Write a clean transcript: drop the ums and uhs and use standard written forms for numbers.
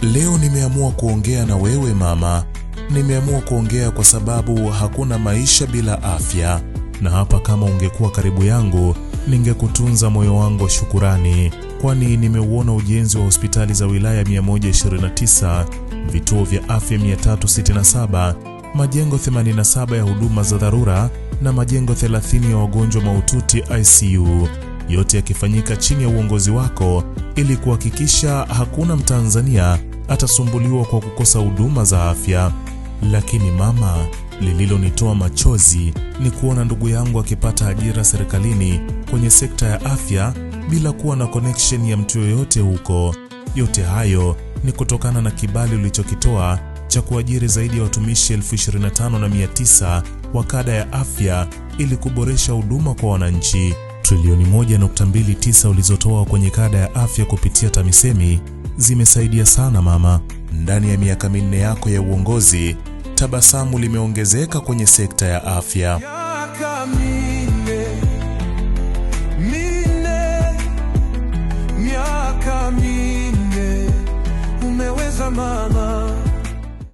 Leo nimeamua kuongea na wewe mama. Nimeamua kuongea kwa sababu hakuna maisha bila afya. Na hapa kama ungekuwa karibu yangu, ningekutunza moyo wangu wa shukurani, kwani nimeuona ujenzi wa hospitali za wilaya 129, vituo vya afya 367, majengo 87 ya huduma za dharura na majengo 30 ya wagonjwa mahututi ICU, yote yakifanyika chini ya uongozi wako ili kuhakikisha hakuna Mtanzania atasumbuliwa kwa kukosa huduma za afya. Lakini mama, lililonitoa machozi ni kuona ndugu yangu akipata ajira serikalini kwenye sekta ya afya bila kuwa na connection ya mtu yoyote huko. Yote hayo ni kutokana na kibali ulichokitoa cha kuajiri zaidi ya watumishi 25,900 wa kada ya afya ili kuboresha huduma kwa wananchi. Trilioni 1.29 ulizotoa kwenye kada ya afya kupitia TAMISEMI zimesaidia sana mama. Ndani ya miaka 4 yako ya uongozi, tabasamu limeongezeka kwenye sekta ya afya. Miaka 4, 4, miaka 4, umeweza mama.